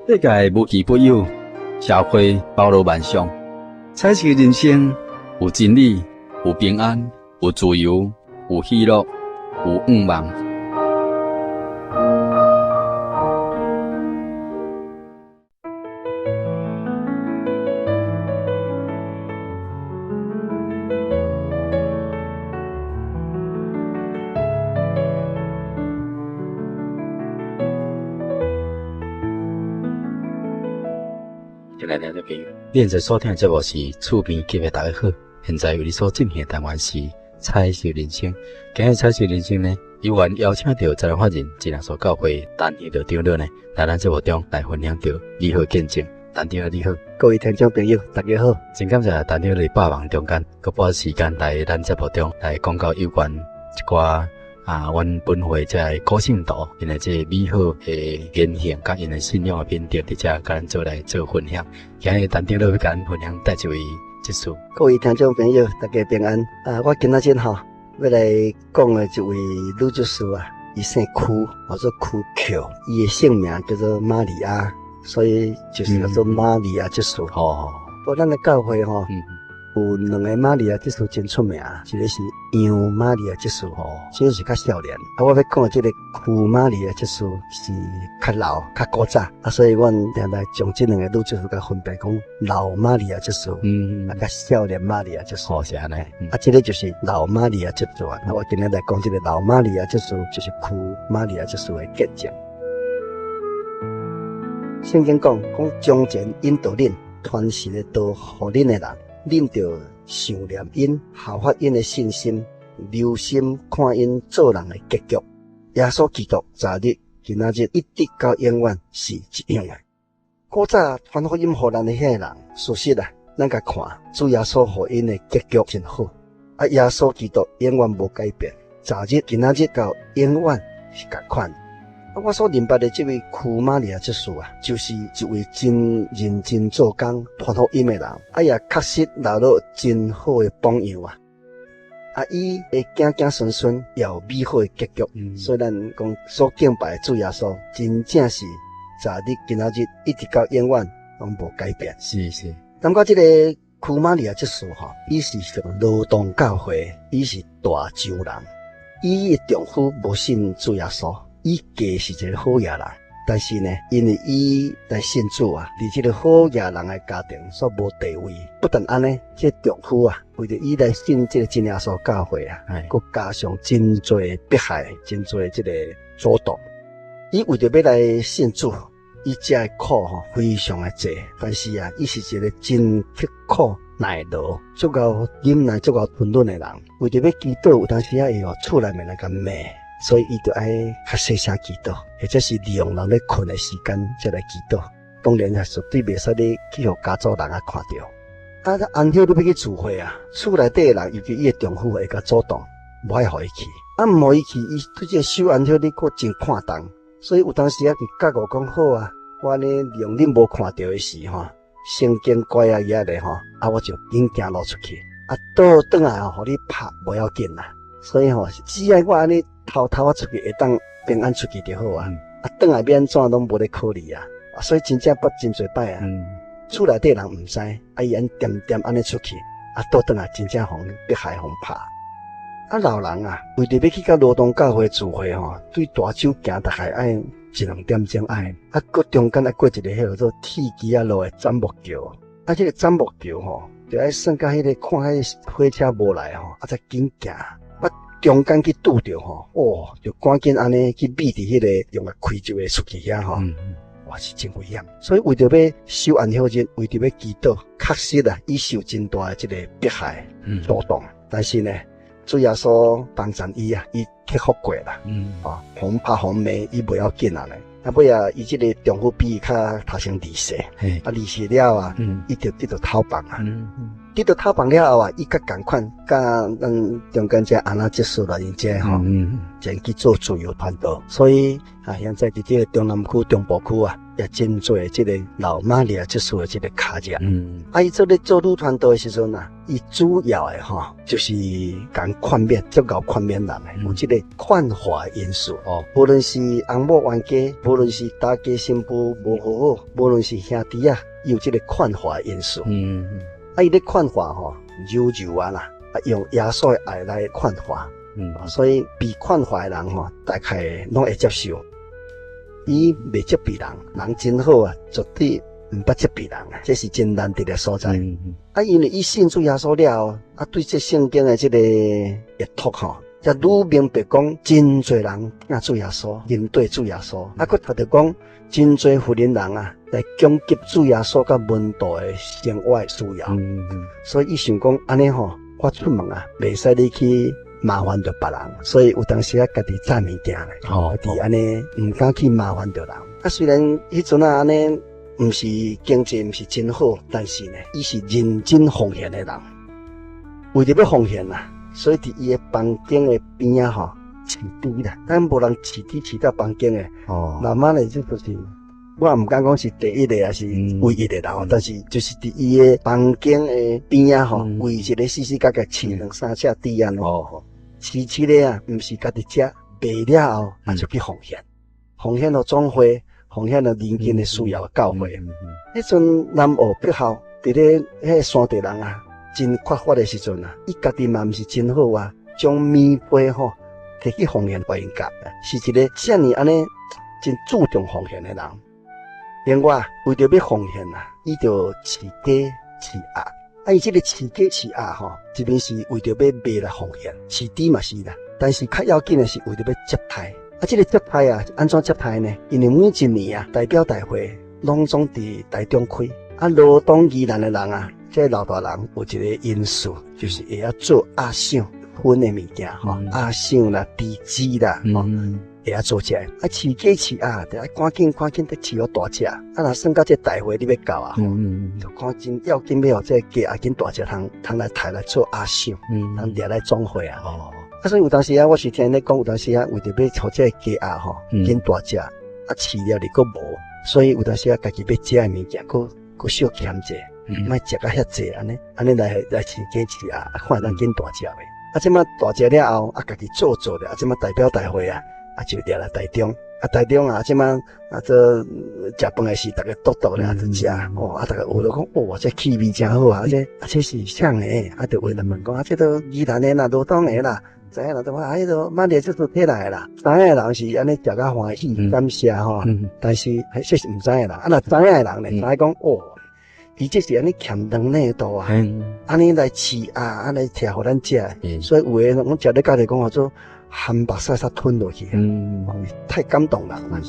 世界無奇不有，社會包羅萬象，彩色人生有真理，有平安，有自由，有喜樂，有願望。親愛的聽眾朋友，你現在所聽的節目是厝邊隔壁大家好，現在為你所進行的單元是彩色人生。今日彩色人生呢，有緣邀請到財團法人真耶穌教會陳興道長老呢，來咱節目中來分享著美好見證。陳長老你好，各位聽眾朋友大家好，真感謝陳長老佇百忙中間，閣撥時間來咱節目中來講到有關一寡啊，阮本會這个古聖徒𪜶的這个美好的言行，佮𪜶的信仰的品德，佇遮佮咱做來做分享。今日陳長老欲佮咱分享佗一位執事？各位聽眾朋友，大家平安。啊，我今仔日吼欲來講的這位女執事啊，伊姓屈，叫做屈轎，伊的姓名叫做瑪利亞。所以就是叫做瑪利亞執事。哦，不過咱的教會吼，有兩个瑪利亞執事真出名，一个是楊瑪利亞執事，哦，這个是較少年。啊，我欲講的這个屈瑪利亞執事是較老、較古早。啊，所以阮定來將這兩个女執事共分別講老瑪利亞執事，啊，佮少年瑪利亞執事。哦，是按呢。啊，這个就是老瑪利亞執事啊。啊，我今日來講這个老瑪利亞執事，就是屈瑪利亞執事的見證。聖經講，講從前引導恁傳神的道予恁的人，恁著想念𪜶，效法𪜶的信心，留心看𪜶做人的結局。耶穌基督昨日、今仔日一直到永遠是一樣的。古早傳福音予咱的彼个人，事實啊，咱共看，主耶穌予𪜶的結局真好。啊，耶穌基督永遠無改變，昨日、今仔日到永遠是仝款。啊，我所認捌的這位屈瑪利亞執事啊，就是一位真認真做工、傳福音的人，啊，也確實留落真好的榜樣啊。啊，伊的囝囝孫孫也有美好的結局。所以咱講所敬拜的主耶穌，真正是昨日、今仔日一直到永遠攏無改變。是是。感覺這個屈瑪利亞執事吼，伊是屬羅東教會，伊是大洲人，伊的丈夫無信主耶穌。伊家是一个好野人，但是呢，因為伊來信主啊，佇這个好野人的家庭煞無地位。不但按呢，這个丈夫啊，為著伊來信這个真耶穌教會啊，閣加上真濟迫害，真濟這个阻擋。伊為著欲來信主，伊食的苦吼非常的濟。但是啊，伊是一个真刻苦耐勞、足𠢕忍耐、足𠢕吞忍的人。為著欲祈禱，有當時仔會予厝內面人共罵。所以伊就愛較細聲祈禱，或者是利用人咧睏的時間才來祈禱。當然也絕對袂使咧去予家族人啊看著。啊，安息日欲去聚會啊，厝內底的人，尤其伊的丈夫會共阻擋，無愛予伊去。啊，毋予伊去，伊對這个守安息日閣真看重。所以有當時仔就覺悟講好啊，我按呢利用恁無看著的時吼，先經乖仔伊咧吼，啊，我就緊行路出去。啊，倒轉來吼，予你拍無要緊啦。所以吼，只愛我按呢偷偷仔出去，會當平安出去就好啊。啊，轉來欲按怎攏無咧考慮啊。啊，所以真正捌真濟擺啊。厝內底人毋知，啊伊按恬恬按呢出去，啊倒轉來真正予迫害予拍。啊老人啊，為著欲去到羅東教會聚會吼，對大洲行大概愛一兩點鐘愛，啊閣中間愛過一个彼个叫做鐵枝仔路的棧木橋。啊，這个棧木橋吼，就愛算甲彼个看彼个火車無來吼，啊才緊行。啊，中間去拄著吼，哦，就趕緊按呢去覕佇彼个用來開一个出去遐吼，哇，是真危險。所以為著欲守安息日，為著欲祈禱，確實啊，伊受真大的這个迫害、阻擋。但是呢，主耶穌幫贊伊啊，伊克服過啦。啊，予拍予罵，伊袂要緊啊呢。啊，尾仔，伊這个丈夫比伊較頭先離世，啊，離世了啊，伊就得著頭房啊，得著頭房了後啊，伊閣仝款，佮咱中間這安那執事來𪜶遮吼，前去做自由傳道，所以啊，現在佇這个中南區、中部區啊，也真濟這個老瑪利亞執事的這個跤跡。啊，伊做咧做女傳道的時陣啊，伊主要的吼，就是共勸勉，足𠢕勸勉人的，有這個勸化因素。無論是翁某冤家，無論是大家新婦無和好，無論是兄弟啊，伊有這個勸化因素。啊，伊咧勸化吼，柔柔啊啦，啊用耶穌的愛來勸化。所以被勸化的人吼，大概攏會接受。伊袂責備人，人真好啊，絕對毋捌責備人啊，這是真難得的所在。啊，因為伊信主耶穌了後，啊，對這聖經的這個閱讀吼，才愈明白講，真濟人疼主耶穌，認對主耶穌，啊，閣讀著講，真濟婦人人啊，來供給主耶穌佮門徒的生活的需要。所以伊想講，按呢吼，我出門啊，袂使你去麻煩著別人，所以有當時啊，家己炸物件咧，家己按呢毋敢去麻煩著人。啊，雖然彼陣啊按呢，毋是經濟毋是真好，但是呢，伊是認真奉獻的人，為著欲奉獻啊，所以佇伊的房間的邊仔吼，飼豬啦，咱無人飼豬飼到房間的。慢慢的這就是，我也毋敢講是第一个，抑是唯一的人，但是就是佇伊的房間的邊仔吼，圍一个四四角角飼兩三隻豬按呢。飼飼咧啊，毋是家己食，賣了後啊就去奉獻，奉獻予總會，奉獻予鄰近的需要的教會。彼陣南澳北校佇咧彼個山地人啊，真缺乏的時陣啊，伊家己嘛毋是真好啊，將棉被吼提去奉獻予𪜶家，是一個遮爾按呢真注重奉獻的人。另外，為著欲奉獻啊，伊就飼雞飼鴨。啊，伊這個飼雞飼鴨吼，一邊是為著欲賣來奉獻，飼豬嘛是啦。但是較要緊的是為著欲接待。啊，這個接待啊，按怎接待呢？因為每一年啊，代表大會攏總佇台中開。啊，羅東宜蘭的人啊，這個老大人有一個因素，就是會曉做鴨賞薰的物件吼，鴨賞啦、豬舌啦，吼，會曉做這個。啊，飼雞飼鴨，就愛趕緊趕緊得飼予大隻。啊，若算到這大會你欲到啊，就趕緊要緊欲予這個雞鴨緊大隻，通通來刣來做鴨賞，通掠來總會啊。啊，所以有當時啊，我是聽咧講，有當時啊，為著欲予這個雞鴨吼緊大隻，啊飼了哩閣無，所以有當時啊，家己欲食的物件，閣閣小儉者，莫食甲遐濟按呢，按呢來來飼雞飼鴨，啊看會當緊大隻袂？啊，這馬大隻了後，啊，家己做做咧，啊，這馬代表大會啊，啊就掠來台中，啊台中啊，這馬啊做食飯的時，逐家剁剁咧啊就食，哦，啊逐家學著講，哇，這氣味誠好啊，這啊這是啥的？啊就有人問講，啊這都宜蘭的啦，羅東的啦，知影人都講，啊彼個瑪利亞執事提來的啦，知影的人是按呢食甲歡喜，感謝吼，但是彼是毋知影的人，啊若知影的人咧，知影講，哦，伊這是按呢儉軟嫩度啊，按呢來飼鴨，按呢提予咱食，所以有的攏食咧家己講號做含目屎煞吞落去，太感動人啦。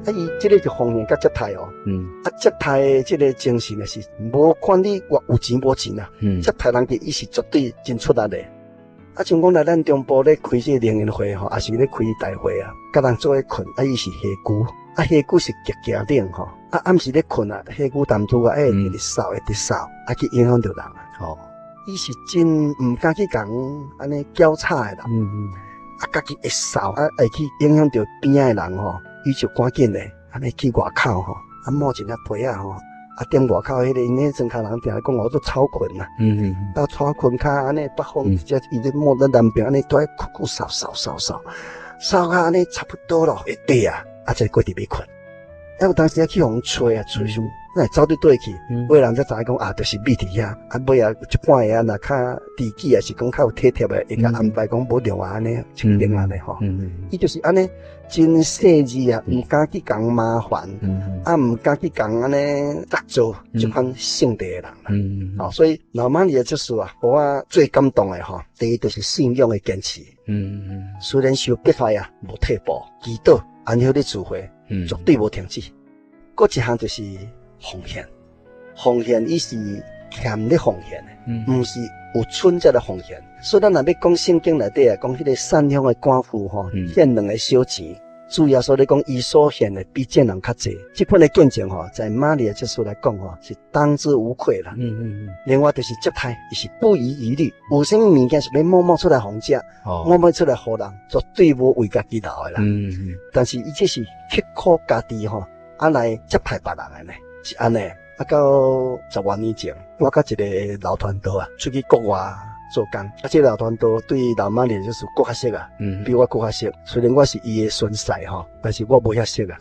啊，伊這個是奉獻佮接待哦。啊，接待的這個精神是無管你偌有錢無錢啊。接待人伊是絕對真出力的。啊，像講來咱中部咧開這個聯誼會吼，抑是咧開大會啊，佮人做伙睏，啊，伊是家具，啊，家具是極驚冷吼，啊，暗時咧睏啊，家具澹厝啊，會直直掃，會直掃，啊，去影響著人啊。伊是真毋敢去共按呢攪吵的人。啊，家己會掃，啊，會去影響著邊仔的人吼，伊就趕緊咧，按呢去外口吼，啊，抹一領被仔吼，啊，踮外口彼個𪜶彼陣較人定講號做草裙啊，到草裙跤按呢北風直接伊咧抹咱南邊按呢都愛久久掃掃掃掃，掃甲按呢差不多咯，會底啊，啊才過入去睏。啊，有當時啊去予人揣啊揣想，哪會走佇佗去？尾人才知影講啊，就是覕佇遐。啊，尾啊，一半个啊，若較知己，抑是講較有體貼的，會共安排講無量啊按呢，一間按呢吼。伊就是按呢，真細膩啊，毋敢去共麻煩，啊，毋敢去共按呢得罪這款性地的人啦。哦，所以老瑪利亞執事啊，予我最感動的吼，第一就是信仰的堅持。雖然受迫害啊，無退步，祈禱，安好咧聚會。絕對無停止。閣一項就是奉獻，奉獻伊是儉咧奉獻的，毋是有春節來奉獻。所以咱若欲講聖經內底啊，講彼个散鄉的寡婦吼，獻兩个小錢，主耶穌咧講，伊所獻的比眾人較濟。這款的見證吼，在瑪利亞執事來講吼，是當之無愧啦。另外就是接待，伊是不遺餘力，有啥物物件是欲摸摸出來予人食，摸摸出來予人，絕對無為家己留的啦。但是伊這是刻苦家己吼，啊來接待別人的呢，是按呢。啊，到十外年前，我佮一个老傳道啊，出去國外做工。啊，這个老傳道對老瑪利亞就是閣較熟啊，比我閣較熟。雖然我是伊的孫婿吼，但是我無遐熟啊。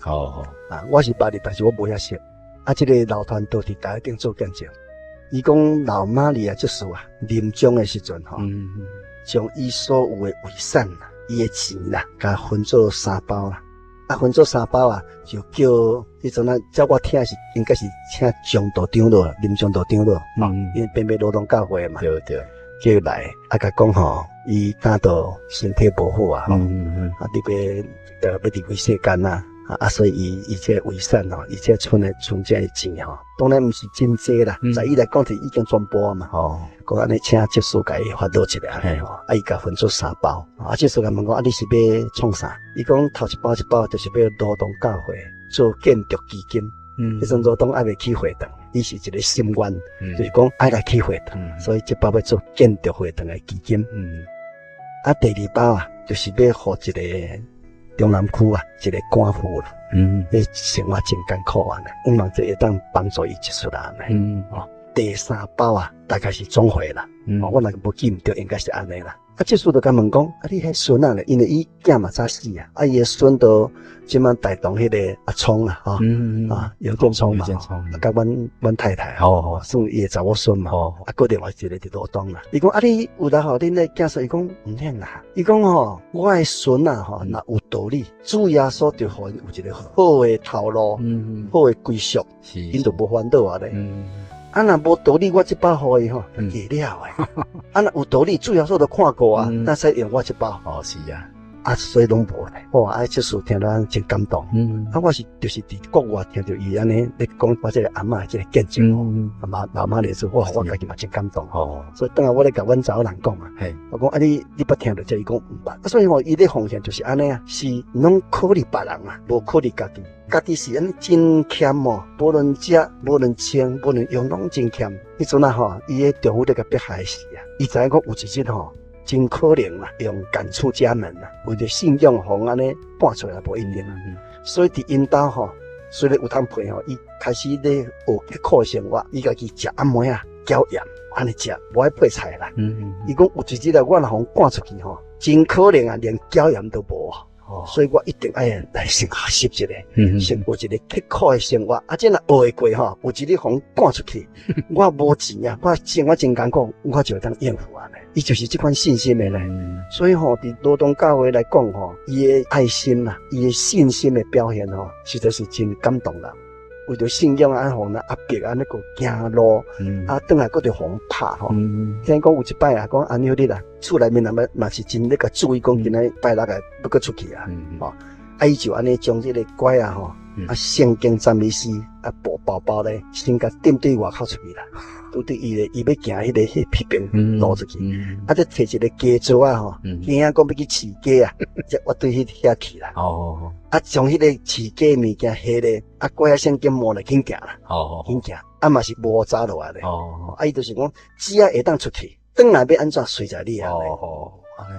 啊，我是捌伊，但是我無遐熟。啊，這个老傳道佇台頂做見證，伊講老瑪利亞執事啊，臨終的時陣吼，將伊所有的遺產啊，伊的錢啦，共分做三包啦。啊，分做三包啊，就叫彼陣啊，照我聽是應該是請張道長老、林張道長老，因為邊邊羅東教會嘛，叫伊來，啊，共講吼，伊感到身體無好啊，啊，特別欲離開世間啊，啊，所以伊伊這個遺產吼，伊這賰的賰這个錢吼，當然毋是真濟啦，在伊來講就已經全部啊嘛。講按呢請執事共伊發落一下吼，啊，伊共分做三包，啊，執事共問講，啊，你是欲創啥？伊講頭一包一包就是欲羅東教會做建築基金。彼陣羅東猶未起會堂，伊是一个心願，就是講愛來起會堂，所以這包欲做建築會堂的基金。啊，第二包啊，就是欲予一个中南區啊，一个寡婦啦，彼生活真艱苦啊，希望這會當幫助伊一出來。哦，第三包啊，大概是總會啦。我若無記毋著，應該是按呢啦。啊，執事就共問講，啊，你彼孫仔咧？因為伊囝嘛早死啊，啊，伊的孫都這擺帶動彼个阿聰啊，吼，啊，姚建聰嘛，啊，佮阮阮太太，算伊的查某孫嘛，啊，閣另外一个佇羅東啦。伊講啊，你有來予恁的囝孫？伊講毋免啦。伊講吼，我的孫啊，吼，若有道理，主耶穌就予𪜶有一个好的頭路，好的歸屬，𪜶就無煩惱啊咧。啊，若無道理，我這包予伊吼，過了的。啊，若有道理，主耶穌都看過啊，哪使用我這包？哦，是啊。啊，所以攏無咧。哇，啊，這事聽了真感動。啊，我是就是佇國外聽著伊按呢咧講我這个阿嬤這个見證。阿媽老媽咧說，哇，我家己嘛真感動。所以轉來我咧共阮查某人講啊，我講啊，你你捌聽著這，伊講毋捌。啊，所以吼，伊咧奉獻就是按呢啊，是攏考慮別人啊，無考慮家己。家己是按呢真儉哦，無論食，無論穿，無論用，攏真儉。彼陣啊吼，伊的丈夫咧共迫害時啊，伊知影講有一日吼，真可能啊，用趕出家門啊，為著信仰予按呢趕出來無一定啊。所以佇𪜶兜吼，雖然有通陪吼，伊開始咧學刻苦生活，伊家己食暗暝仔，攪鹽按呢食，無愛配菜啦。伊講有一日啊，我若予趕出去吼，真可能啊，連攪鹽都無。所以我一定愛來先學習一下，先過一个刻苦的生活。啊，這若學會過吼，有一日予趕出去，我無錢啊，我生活真艱苦，我就會當應付按呢。伊就是這款信心的咧。所以吼，佇羅東教會來講吼，伊的愛心啊，伊的信心的表現吼，實在是真感動人。為著信仰啊，予人壓迫按呢閣行路，啊，轉來閣著予人拍吼。聽講有一擺啊，講安息日啊，厝內面人嘛嘛是真咧共注意，講今仔拜六啊欲閣出去啊，吼。啊，伊就按呢將這个拐仔吼，啊，聖經讚美詩啊，布包包咧，先共踮對外口出去啦，拄對伊咧，伊欲行彼个彼彼邊路出去，啊，才提一个雞爪仔吼，驚講欲去飼雞啊，才我對彼遐去啦。啊，將彼个飼雞的物件下咧，啊，拐仔聖經摸咧緊行啦，緊行，啊嘛是無走落來咧。啊，伊就是講，只要會當出去，轉來欲按怎隨在你啊。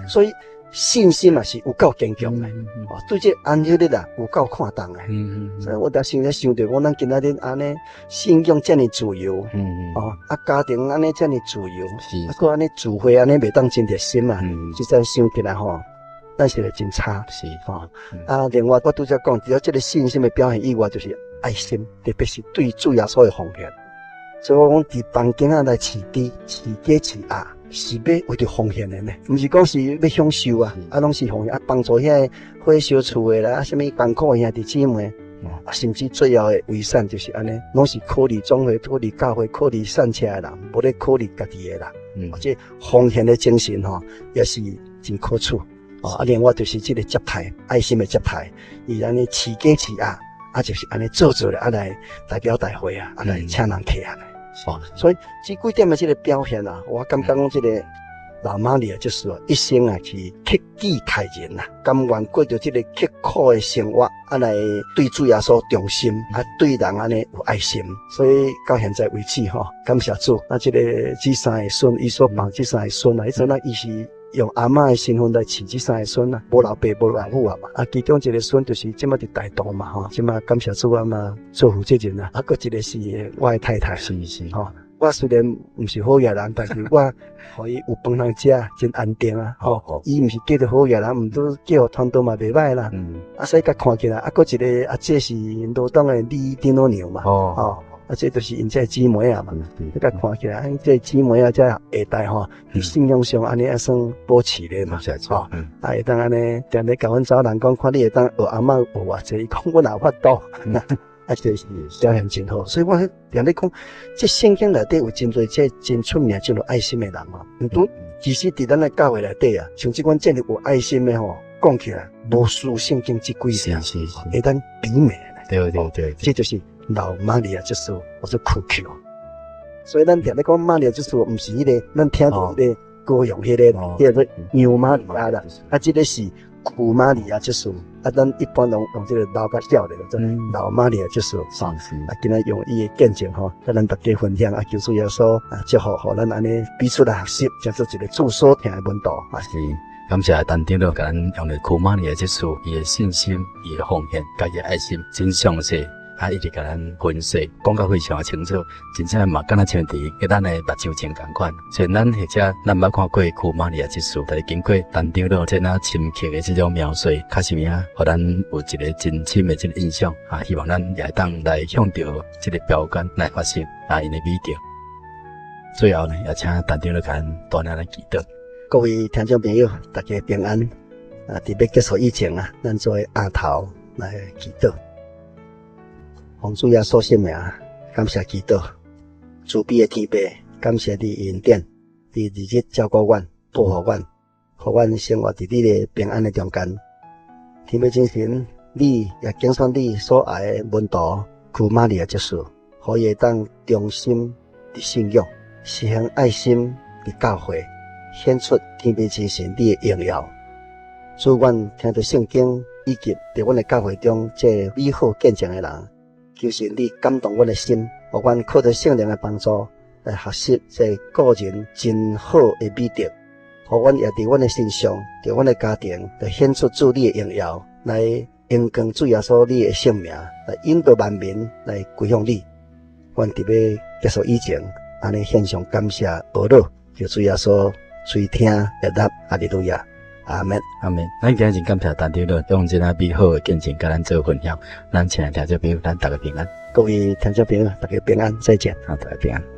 所以信心嘛是有夠堅強的，哦，對這安息日啊有夠看重的。所以我當時咧想著講，咱今仔日按呢信仰遮爾自由，哦，啊家庭按呢遮爾自由，啊閣按呢聚會按呢袂當真熱心啊，實在想起來吼，咱實在真差。吼，啊，另外我拄才講，除了這个信心的表現以外，就是愛心，特別是對主耶穌的奉獻。所以我講，佇房間仔來飼豬、飼雞、飼鴨，是欲為著奉獻的呢，毋是講是欲享受啊，啊，攏是奉獻啊，幫助遐個火燒厝的啦，啊，啥物艱苦的兄弟姊妹，啊，甚至最後的遺產就是按呢，攏是考慮總會、考慮教會、考慮散赤的人，無咧考慮家己的人。這奉獻的精神吼，也是真可取。啊，另外就是這个接待，愛心的接待，伊按呢飼雞飼鴨，啊，就是按呢做做咧，啊來代表大會啊，啊來請人客啊。哦，所以這幾點的這個表現啊，我感覺講這個老瑪利亞就是一生啊是克己待人啊，甘願過著這個刻苦的生活，啊來對主耶穌忠心，啊對人按呢有愛心，所以到現在為止吼，感謝主，啊這個這三个孫，伊所放這三个孫啊，彼陣啊伊是用阿嬤的身份來飼這三个孫啊，無老爸無老母啊嘛，啊其中一個孫就是這馬佇台東嘛吼，這馬感謝主啊嘛做負責人啊，啊閣一個是我的太太，吼。我雖然毋是好野人，但是我予伊有飯通食，真安定啊！吼，伊毋是嫁著好野人，毋過嫁予傳道嘛袂䆀啦。啊，所以共看起來，啊，閣一個啊，這是羅東的李長老娘嘛。吼，啊，這就是𪜶這姊妹仔嘛。你共看起來，這姊妹仔這下代吼，佇信仰上按呢啊算保持咧嘛。吼，啊，會當按呢，定咧共阮查某人講，看你會當學阿嬤學偌濟，伊講我哪有法度。啊，這是表現真好，所以我定咧講，這聖經內底有真濟這真出名、真有愛心的人嘛。毋過其實佇咱的教會內底啊，像這款這麼有愛心的吼，講起來無輸聖經這幾項，會當媲美。這就是老瑪利亞執事，或者苦求。所以咱定咧講瑪利亞執事，毋是彼個咱聽著彼個高雄彼個，彼個楊瑪利亞啦，啊，這個是苦瑪利亞執事。啊，咱一般攏用這個老較少的，做老瑪利亞執事。啊，今仔用伊的見證吼，佮咱大家分享啊，求主耶穌啊，祝福，予咱按呢彼此來學習，成做一個主所疼的門徒。啊，是，感謝陳長老共咱用的苦瑪利亞執事，伊的信心、伊的奉獻、佮伊的愛心，真詳細。啊，一直共咱分析，講甲非常清楚，真正嘛敢若像佇咱的目睭前仝款。雖然咱或者咱毋捌看過苦瑪利亞執事，但是經過陳長老這若深刻的這種描述，確實有影，予咱有一個真深的這個印象。啊，希望咱也會當來向著這個標桿來學習啊，𪜶的美德。最後呢，也請陳長老共咱帶領咱祈禱。各位聽眾朋友，大家平安。啊，佇欲結束以前啊，咱做徛頭來祈禱。奉主耶穌聖名，感謝基督，慈悲的天父，感謝你恩典，你日日照顧阮，保護阮，予阮生活佇你的平安的中間。天父真神，你也揀選你所愛的門徒，苦瑪利亞執事，予伊會當忠心佇信仰，實行愛心佇教會，顯出天父真神你的榮耀。主，阮聽著聖經以及佇阮的教會中這美好見證的人。求神你感動阮的心，予阮靠著聖靈的幫助來學習這個人真好的美德，予阮也佇阮的身上，佇阮的家庭，來顯出主你的榮耀，來榮光主耶穌你的聖名，來引導萬民來歸向你。阮佇欲結束以前，按呢獻上感謝禱告，求主耶穌垂聽悅納，哈利路亞。阿門，阿門。咱今日真感謝陳長老用這個美好的見證共咱做分享。咱親愛聽眾朋友，咱大家平安。各位聽眾朋友，大家平安，再見。好，大家平安。